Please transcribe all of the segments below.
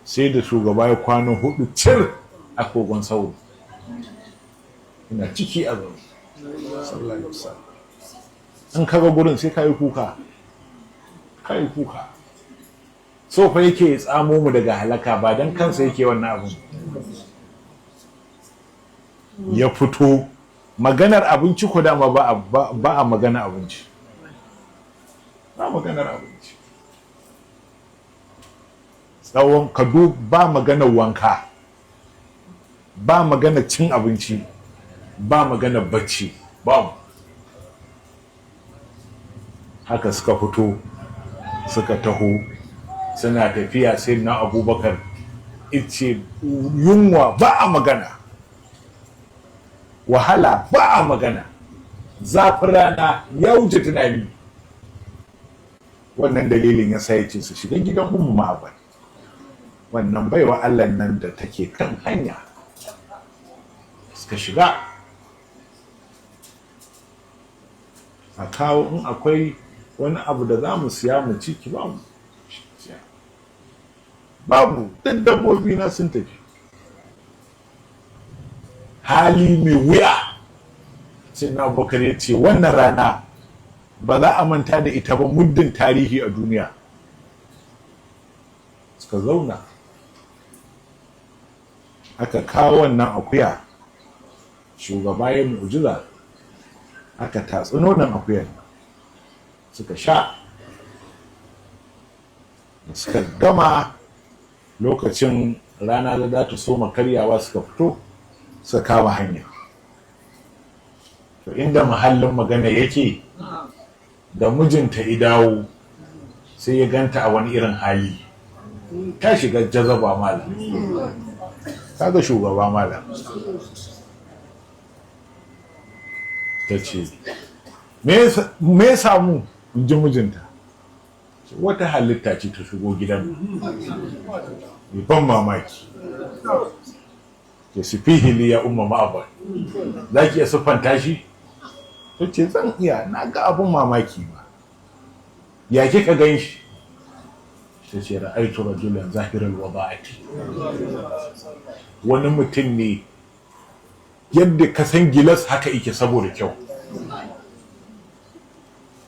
Sai da shugaba ya kwana 4 cir a kogon sauro, ina ciki a zaune, sallallahu alaihi wasallam. In kaga gurin sai kayi kuka, kayi kuka. So fa yake tsamo mu daga halaka, ba dan kansa yake wannan abun. Ya fito maganar abinci ko dama ba a magana abinci, ba maganar abinci tsawon kadu, ba maganar wanka, ba maganar cin abinci, ba maganar bacci, babu. Haka suka fito suka taho, suna tafiya. Sai na Abubakar ice yunwa ba a magana, wahala ba a magana, zafin rana ya wuce tunani. Wannan dalilin ya sa ya ce su shiga gidan Ummu Ma'abad, wannan baiwa Allah nan da take kan hanya. Suka shiga, a kawo in akwai wani abu da za mu siya mu ci, ki ba mu. Babu, duk dabbobi na sun tafi. Hali mai wuya. Sai na Bakar ya ce wannan rana ba za a manta da ita ba muddin tarihi a duniya. Suka zauna, aka kawo wannan akuya, shugaba ya mu'jiza, aka tatsi nonon akuyar, suka sha. Suka gama, lokacin rana da za ta soma karyawa, suka fito suka kama hanya. To inda mahallin magana yake, da mijinta idawo sai ya ganta a wani irin hali, ta shiga jazaba. Malam, kaga shugaba malam. Ta ce me ya samu? In ji mijinta. Wata halitta ce ta shigo gidan mai ban mamaki. Ke su fihili ya Umma Ma'abar, za ki iya siffanta shi? Ta ce zan iya, na ga abin mamaki ba. Ya kika gan shi? Ta ce ra'aitu rajulan zahiral wada'ati. Wani mutum ne yadda ka san gilas haka yake saboda kyau.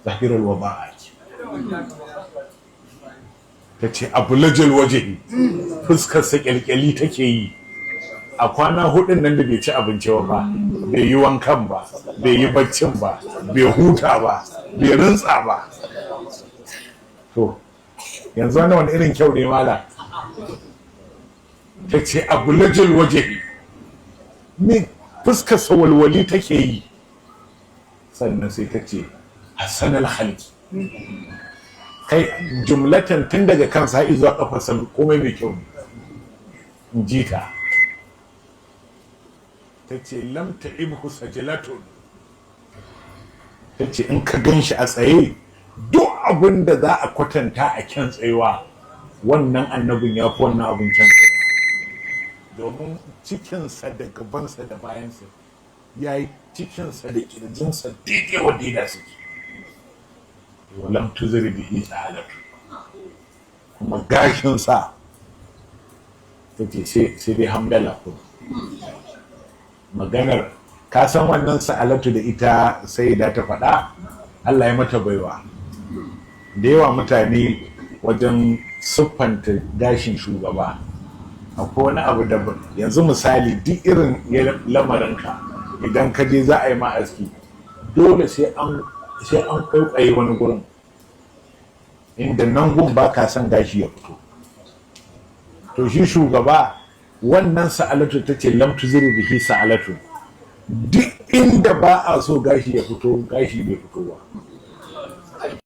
Zahiral wada'ati. Ta ce abu lajal waje, fuskarsa kyalkyali take yi. A kwana 4n nan da bai ci abinci ba, bai yi wankan ba, bai yi baccin ba, bai huta ba, bai rintsa ba. To yanzu wannan wani irin kyau ne mala? Ta ce abu lajal waje me, fuskarsa walwali take yi. Sannan sai ta ce hassan alhalki, kai jumlatan tun daga kansa har zuwa kafarsa komai mai kyau ne, in ji ta. Ta ce lam ta'ibhu sajilatun. Ta ce in ka gan shi a tsaye, duk abin da za a kwatanta a kyan tsayuwa, wannan annabin ya fi wannan abin kyan tsayuwa, domin cikinsa da gabansa da bayansa ya yi, cikinsa da kirjinsa daidai wa daida suke. Walam tuzri bihi sa'alatu. Kuma gashinsa, ta ce sai dai hamdala. Kuma maganar ka san wannan sa'alatu da ita sai da ta faɗa, Allah ya mata baiwa. Da yawa mutane wajen siffanta gashin shugaba akwai wani abu da yanzu misali duk irin lamarinka, idan ka je za a yi ma aski, dole sai an kwaikwaye wani gurin inda nan gun ba ka son gashi ya fito. To shi shugaba, wannan sa'alatu ta ce lam tuziru bihi sa'alatu, duk inda ba a so gashi ya fito, gashi bai fito ba.